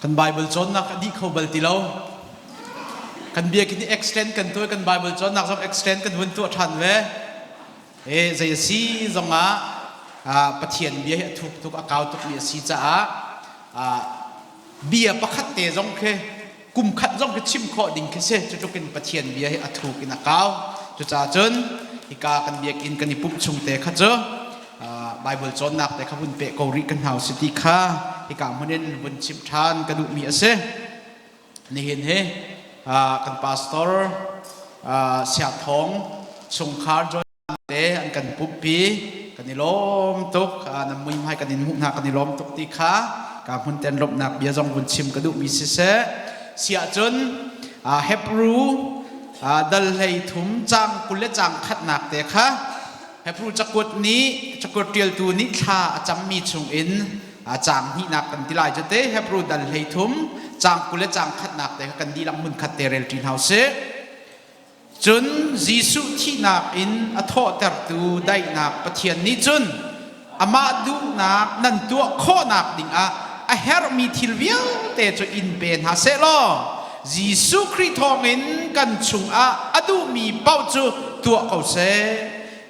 Kan Bible cawnnak a dih kho bal ti lo. Kan biakinn i extend kan tuah kan Bible cawnnak zong extend kan hun tuah ṭhan ve. E zei a si zongah Pathian bia hi a thuk tuk a kau tukmi a si caah bia pakhat te zong khi kum khat zong khi chim khawh ding khi si. Cu tluk in Pathian bia hi a thuk in a kau. Cucaah cun hika kan biakinn kan i pumh chung te kha cu Bible cawnnak te kha vun peh ko rih kan hau si ti kha hika hmun in vun chimh ṭhan ka duhmi a si. Nihin hi kan pastor Siathawng chungkhar John te an kan pumhpi kan i lawm tuk nan muihmai kan in hmuh hna kan i lawm tuk ti kha ka hmun ten lawmhnak bia zong vun chim ka duhmi siseh siah cun Hebrew dal hlei thum cang 20 le cang khatnak te kha Hebrew cakuat nih cakuat ṭialtu nih thla a cammi chungin caang hnihnak kan ti lai cu te Hebrew dal 13 caang 20 le caang khatnak te kha kan dihlak hmunkhat te rel ṭi hna usih. Cun Jesuh thihnak in a thawhtertu daihnak Pathian nih cun amah duhnak nan tuah khawhnak dingah a herhmi thil vialte cu in pe hna seh law Jesuh Khrih thawngin kan chungah a duhmi paoh cu tuah ko seh.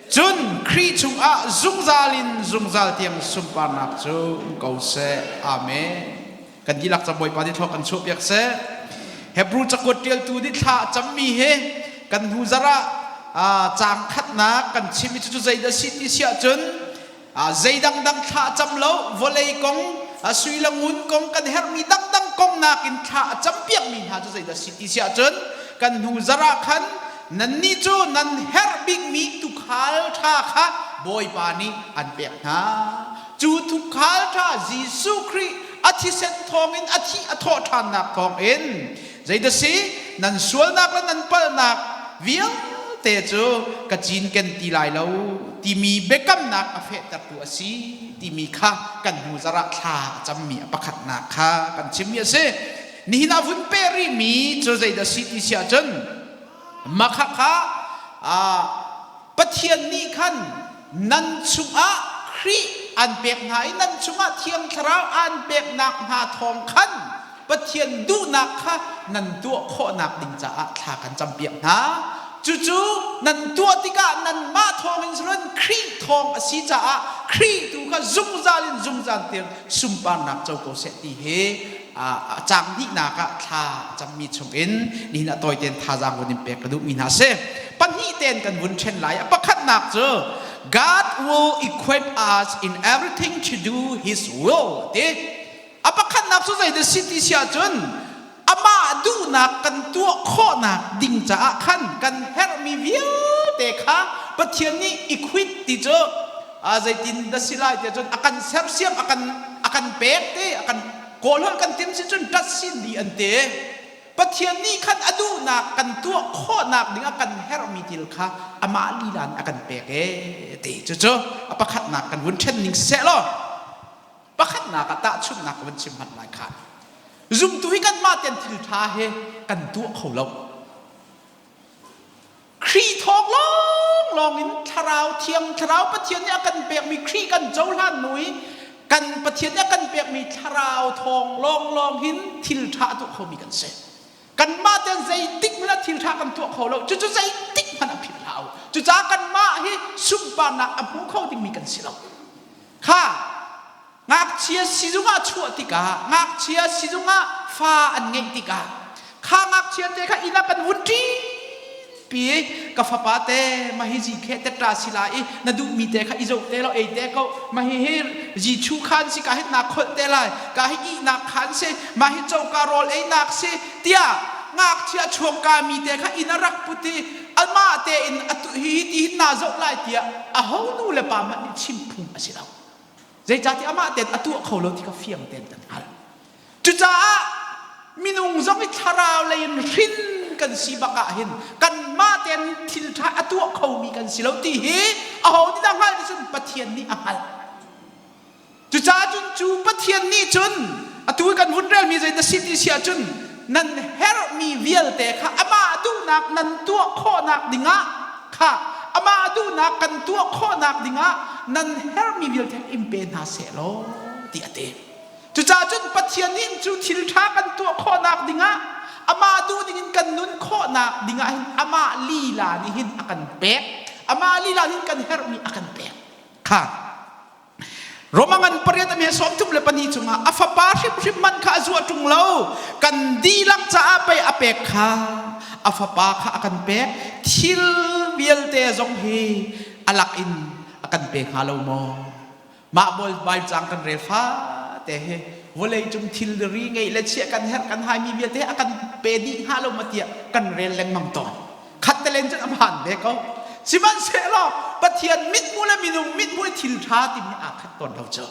Cun Khrih chungah zungzal in zungzal tiang sunparnak cu um ko seh. Amen. Kan dihlak ca Bawipa nih thlawh kan chuahpiak seh. Hebrew cakuat ṭialtu nih thla a cammi hi kan hnu zarh ah caang khatnak kan chim i cucu zeidah a si ti si ahcun zei dangdang thla a cam lo vawlei kong sui le ngun kong kan herhmi dangdang kong nakin thla a campiakmi hna cu zeidah si ti si ahcun kan hnu zarh ah khan nannih cu nan herh bikmi tuukhal ṭha kha Bawipa nih an pek hna cu tuukhal ṭha Jesuh Khrih a thisen thawngin a thih a thawh ṭhannak thawngin zeidah si nan sualnak le nan palhnak vialte cu ka cinken ti lai lo timi biakamnak a fehtertu a si timi kha kan hnu zarh ah thla a cammi a pakhatnak kha kan chimmi a si. Nihin ah vun peh rihmi cu zeidah si ti si ahcun makha kha Pathian nih khan nan chungah Khrih an pek hna i nan chungah Thiang Thlarau aan peknak hna thawng khan Pathian duhnak kha nan tuah khawhnak ding caah thla kan campiak hna. Cucu nan tuah tikah nanmah thawngin si loin Khrih thawng a si caah Khrih tu kha zungzal in zungzal tiang sunparnak co ko seh ti hi a caang hnihnak ah thla a cammi chungin nihin ah tawi tein thazaang vun in pek ka duhmi hna a si. Pahnih tein kan vun ṭhen lai. A pakhatnak cu God will equip us in everything to do His will ti. A pakhatnak cu zeidah si ti si ahcun amah duhnak kan tuah khawhnak ding caah khan kan herhmi vialte kha Pathian nih equip ti cu zeitin dah si lai ti cun a kan sersiam a kan a kan pek te a kan kawlholh kan tim si cun ṭat sin dih an ti Pathian nih khan a duhnak kan tuah khawhnak ding a kan herhmi thil kha amah lila in a kan pek ee ti cucu a pakhatnak kan vun ṭhen ning seh law Pakhatnak ah tahchunhnak ka van chim hmanh lai kha. Zumtu hi kanmah ten thil ṭha he kan tuah kho lo. Khrih thawng lawnglawng in Thlarau Thiang Thlarau Pathian nih a kan pekmi Khrih kan cohlan hnu i kan Pathian nih a kan pekmi Thlarau thawng lawnglawng hin thil ṭha a tuah khomi kan si. Kanmah ten zeitik hmanh ah thil ṭha kan tuah kho lo. Cucu zeitik hmanh ah philh hlah u. Cucaah kanmah hi sunparnak a hmu kho dingmi kan si lo. Kha ngakchia sizung ah chuah tikah ngakchia sizung ah fa an ngeih tikah kha ngakchia te kha inn ah kan vun ṭinpi i ka fapa te mahi zi khe teṭa si lai i na duhmi te kha i zoh te law ei te ko mahi hi zi chu khan si ka hi naa kholh te lai ka hi ihnak khan si mah hi coka rawl einak si tiah ngakchia chuangka mi te kha inn a rak put i amah tein hi ti hin naa zoh lai tiah aho nu le pa hmanh nih chim phung a si lo. Zeicahtiah amah tein a tuah kho lo ti kha fiang tein kan hngalh. Cucaah minung zong i thlarau lei in hrin kan si bak ah hin kanmah tein thil ṭha a tuah khomi kan si lo ti hi aho nih dah hngalh ti cun Pathian nih a hngalh. Cucaah cun cu Pathian nih cun atu i kan vun relmi zei na si ti si ahcun nan herhmi vialte kha amah duhnak nan tuah khawhnak dingah kha amah duhnak kan tuah khawhnak dingah nan herhmi vialte in pe hna seh law ti a ti. Cucaah cun Pathian. Pathian nih cu thil ṭha kan tuah khawhnak dingah amah duh dingin kan nun khawhnak dingah hin amah lila nih hin a kan pek. Amah lila nih kan herhmi a kan pek. Kha Roma ngan pariat a me 34 chungah a fapa hrimhrim man kha a zuah ṭung lo kan dihlak caah pei a pek kha a fapa kha a kan pek thil vialte zong hi a lak in a kan pe hnga lo maw mah bawl Bible cang kan rel fate hi vawlei cung thilri ngeih le chiah kan herh kan haimi vialte a kan pe dih hnga lo ma tiah kan rel lengmang tawn khattelen cun a hmaan ve ko sihmanhsehlaw Pathian mithmuh le minung mithmuh i thil ṭha timi aa khat tawn lo cu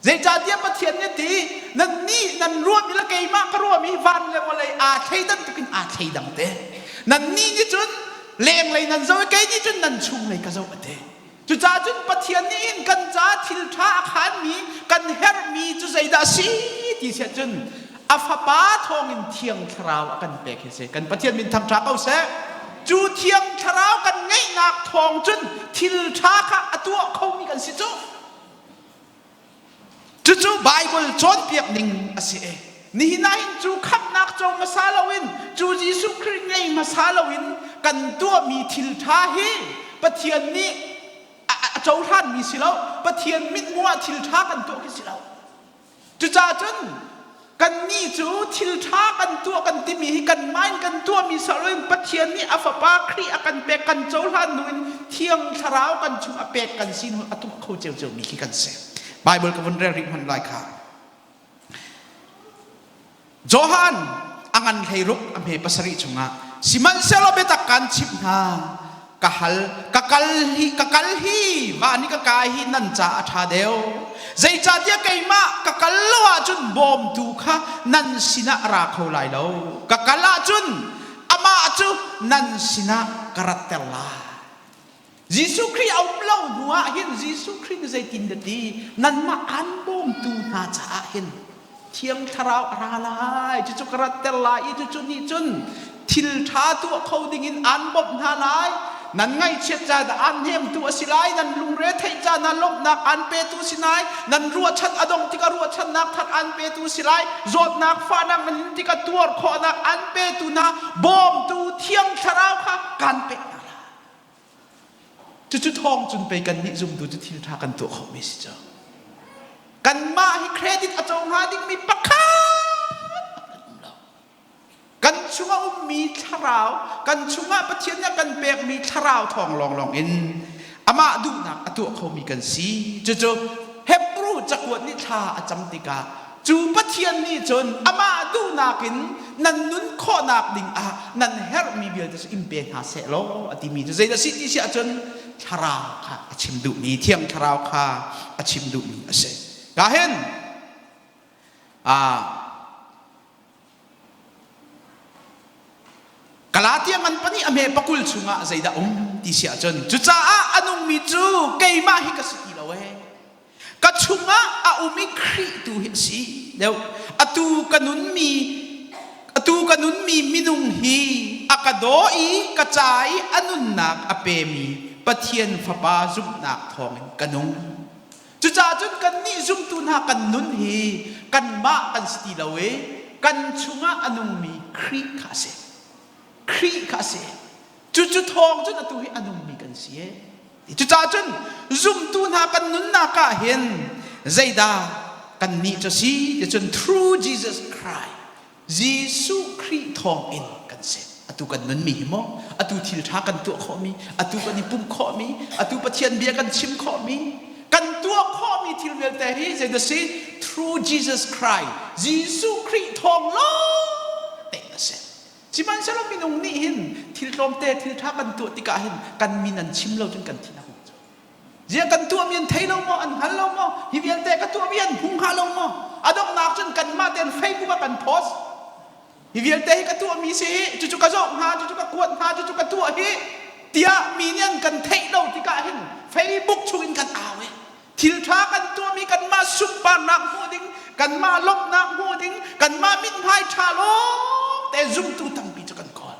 zeicahtiah Pathian nih ti nannih nan ruahmi le keimah ka ruahmi van le vawlei aa thleidan tukin aa thleidang te nannih nih cun lenglei nan zoh i kei nih cun nan chunglei ka zoh a ti Cucaah cun Pathian nih hin kan caah thil ṭha a khaanmi, kan herhmi cu zeidah a si ti siah cun a Fapa thawngin Thiang Thlarau a kan pek hi a si. Kan Pathian min thangṭha ko seh. Cu Thiang Thlarau kan ngeihnak thawng cun thil ṭha kha a tuah khomi kan si cu. Cucu Baibal cawnpiak ning a si i nihin ah hin cu khamhnak co hmasa loin cu Jesuh Khrih ngei hmasa loin kan tuahmi thil ṭha hi Pathian nih a cohlanmi si lo Pathian mithmuh ah thil ṭha kan tuah khi si lo cucaah cun Kannih cu thil ṭha kan tuah kan timi hi kanmah in kan tuahmi si loin Pathian nih a Fapa Khrih a kan pek kan cohlan hnu in Thiang Thlarau kan chung a pek kan si hnu a tuah kho ciocio mi khi kan si. Bible ka vun rel rih hmanh lai kha. Johan a ngan 16 a hme pasarih chungah sihmanhsehlaw biatak kan chimh hna ka hal ka kal hi ka kal hi van i ka kai hi nan ca a ṭha deuh zeicahtiah keimah ka kal lo ahcun bawmtu kha nan sinah a ra kho lai lo ka kal ahcun amah cu nan sinah ka ratter lai Jesuh Khrih a um lo hnu ah hin Jesuh Khrih nih zeitin dah ti nanmah aan bawmtu hna caah hin Thiang Thlarau a ra lai, cucu ka ratter lai i cucu nih cun thil ṭha tuah kho dingin aan bawmh hna lai. Nan ngaihchiat caan ah aan hnemtu a si lai, nan lungre theih caan ah lawmhnak aan petu si lai, nan ruahchan a dongh tikah ruahchannak thar aan petu si lai, zawtnak fahnak nan in tikah tuar khawhnak aan petu hna bawmtu Thiang Thlarau kha kaan pek hna lai. Cucu thawng cun pei kannih zumtu cu thil ṭha kan tuah khawhmi si cu. Kanmah hi credit a co hnga dingmi pakhat an um lo. Kan chungah ummi thlarau, kan chungah Pathian nih a kan pekmi thlarau thawng lawnglawng in amah duhnak a tuah khomi kan si. Cucu Hebrew cakuat nih thla a cam tikah Cu Pathian nih cun amah duhnak in nan nun khawhnak ding ah nan herhmi vialte cu in pe hna seh law a timi cu zeidah si ti si ahcun thlarau kha a chim duhmi thiang thlarau kha a chim duhmi a si. Ka hin Galatia ngan pahnih a hme pakul chungah zeidah um ti si ahcun cucaah a nungmi cu keimah hi ka si ti lo ee ka chungah a um i Khrih tu hi a si deuh atu ka nunmi atu ka nunmi minung hi a ka daw i ka ca i a nunnak a pemi Pathian Fapa zumhnak thawngin ka nung cucaah cun kannih zumtu hna kan nun hi kanmah kan si ti lo i kan chungah a nungmi Khrih kha a si Khrih kha a si cucu thawng cun atu hi a nungmi kan si e Cucaah cun zumtu hna kan nunnak ah hin zeidah kannih cu si ti cun through Jesus Christ Jesuh Khrih thawng in kan si. Atu kan nunmi hi maw? Atu thil ṭha kan tuah khawhmi, atu kan i pumh khawhmi, atu Pathian bia kan chim khawhmi, kan tuah khawhmi thil vialte hi zeidah si? Through Jesus Christ, Jesuh Khrih thawng lawng tein a si. Sihmanhsehlaw minung nih hin thil tlawmte thil ṭha kan tuah tikah hin kan min an chim lo cun kan thin a hung cu. Ziah kan tuahmi an thei lo maw? An hngal lo maw? Hi vialte ka tuahmi an hmu hnga lo maw? A donghnak cun kanmah tein Facebook ah kan post. Hi vialte hi ka tuahmi si hi, cucu ka zoh hna, cucu ka kuat hna, cucu ka tuah hi tiah mi nih an kan theih lo tikah hin Facebook chungin kan au i Thil ṭha kan tuahmi kanmah sunparnak hmuh ding, kanmah lawmhnak hmuh ding, kanmah mithmai ṭha lawng te zumtu tampi cu kan kawl.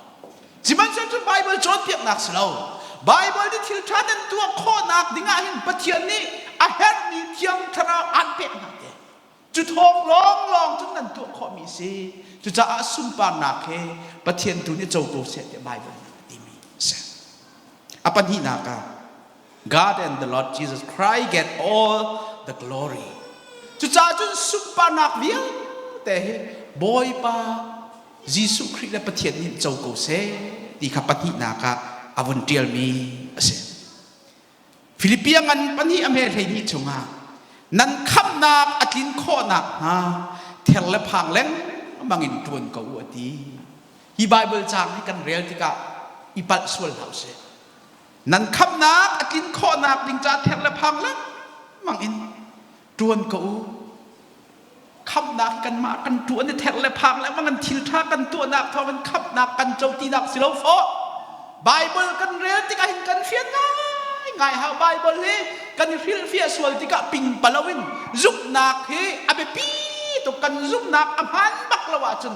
Sihmanhsehlaw cu Baibal cawnpiaknak si lo. Baibal nih thil ṭha nan tuah khawhnak ding ah hin Pathian nih a herhmi Thiang Thlarau aan pek hna te. Cu thawng lawnglawng cun nan tuah khawhmi a si. Cucaah sunparnak he Pathian tu nih co ko seh tiah Baibal nih a timi a si. A pahnihnak ah God and the Lord Jesus Christ get all the glory. Cucaah cun sunparnak vialte hi Bawipa Jesuh Khrih le Pathian nih co ko seh ti kha pahnihnak ah a vun ṭialmi a si. Filipia ngan pahnih a hme 12 chungah nan khamhnak a tlin khawh nakhnga ther le phang lengmang in ṭuan ko u a ti. Hi Baibal caang hi kan rel tikah i palh sual hlah usih. Nan khamhnak a tlin khawhnak ding caah ther le phang lengmang in ṭuan ko u. Khamhnak kanmah kan ṭuan i ther le phang lengmang in thil ṭha kan tuahnak thawngin khamhnak kan co tinak si lo fawh. Baibal kan rel tikah hin kan fian ngaingai hau. Baibal hi kan i hrilhfiah sual tikah pingpalo in zumhnak hi a biapi tuk. Kan zumhnak a hmaan bak lo ahcun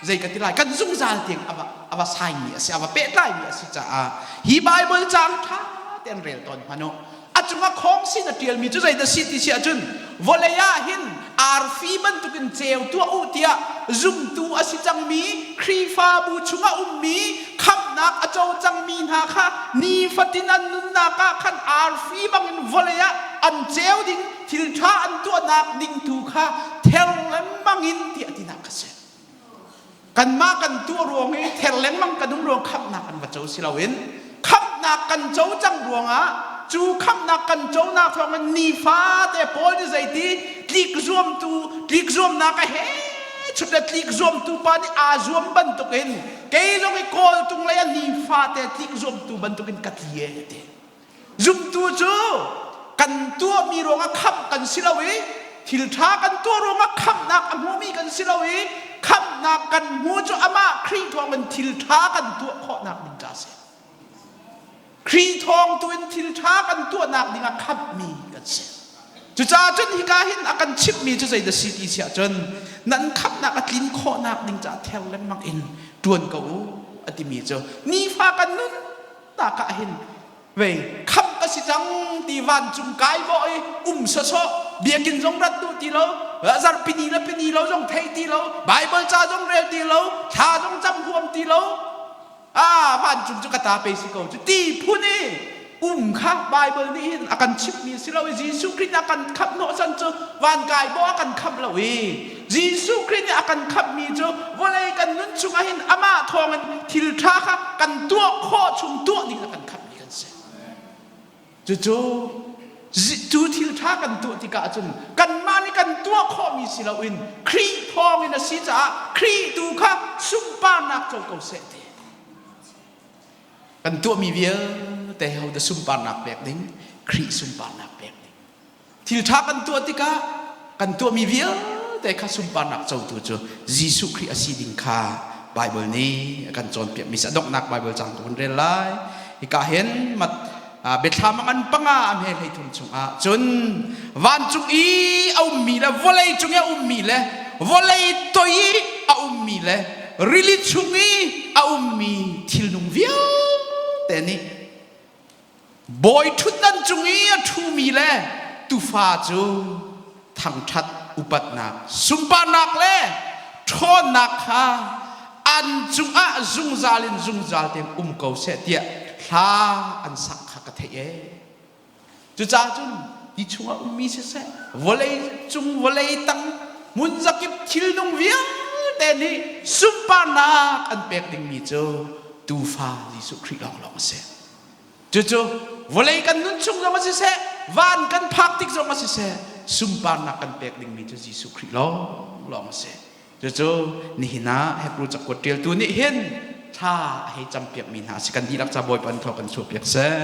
zei ka ti lai kan zungzal tiang a va a va saimi a si a va pehtlaimi a si caah hi Baibal caang ṭha tein rel tawn hmanh u. A cungah khawng sin a ṭialmi cu zeidah si ti si ahcun vawlei ah hin arfi bantukin ceu tuah u tiah zumtu a si cangmi Khrihfabu chungah ummi khamhnak a co cangmi hna kha nifatin an nunnak ah khan arfi bangin vawlei ah an ceu ding thil ṭha an tuahnak ding tu kha ther lengmang in tiah tinak a si. Kanmah kan tuah ruang i ther lengmang kan um ruang khamhnak an va co si loin khamhnak kan co cang ruangah cu khamhnak kan conak thawngin nifate Paul nih zeiti tlik zuamtu tlik zuamnak a he chut le tlik zuamtu pa nih aa zuam bantukin kei zong i kawltung lei ah nifate tlik zuamtu bantukin ka tli e ti. Zumtu cu kan tuahmi ruangah khamh kan si lo i thil ṭha kan tuah ruangah khamhnak a hmumi kan si lo i khamhnak kan hmu cu amah Khrih thawngin thil ṭha kan tuah khawhnak ding ca a si. Khrih thawng tu in thil ṭha kan tuahnak dingah khamhmi kan si. Cucaah cun hika hin a kan chimhmi cu zeidah si ti si ahcun nan khamhnak a tlin khawhnak ding caah ther lengmang in ṭuan ko u a timi cu nifa kan nun nak ah hin vei khamh ka si cang ti vancung kai bawh i um sawsawh biakinn zong rat duh ti lo zarhpini le pini lo zong thei ti lo Bible ca zong rel ti lo thla zong cam huam ti lo ah vancung cu ka ta pe si ko cu ti phun i um kha Bible nih hin a kan chimhmi si lo i Jesuh Khrih nih a kan khamh hnawh chan cu van kai bawh a kan khamh lo i Jesuh Khrih nih a kan khamhmi cu vawlei kan nun chungah hin amah thawngin thil ṭha kha kan tuah khawh chung tuah ding a kan khamhmi kan si. Cucu cu thil ṭha kan tuah tikah cun kanmah nih kan tuah khawhmi si loin Khrih thawngin a si caah Khrih tu kha sunparnak co ko seh ti. Kan tuahmi vialte hodah sunparnak pek ding? Khrih sunparnak pek ding. Thil ṭha kan tuah tikah kan tuahmi vialte kha sunparnak cotu cu Jesuh Khrih a si ding kha Baibal nih a kan cawnpiakmi si. A donghnak Baibal cang ka vun rel lai. Hika hin mat biathlam a ngan panga a hme 13 chungah cun vancung i a ummi le vawlei cung i a ummi le vawlei toi i a ummi le rili chung i a ummi thilnung vialte nih Bawi ṭhutdan cung i a ṭhumi le tufa cu thangṭhat upatnak, sunparnak le ṭhawnnak kha an cungah zungzal in zungzal tein um ko seh tiah hla an sak kha ka theih ee. Cucaah cun ti chungah ummi siseh, vawlei cung vawlei tang hmun zakip thilnung vialte nih sunparnak an pek dingmi cu Tuufa Jesuh Khrih lawnglawng a si. Cucu vawlei kan nun chung zong a siseh, van kan phak tik zong a siseh, sunparnak kan pek dingmi cu Jesuh Khrih lawnglawng a si. Cucu nihin ah Hebrew cakuat ṭialtu nih hin thla a hei campiakmi hna a si. Kan dihlak ca Bawipa an thaw kan chuahpiak seh.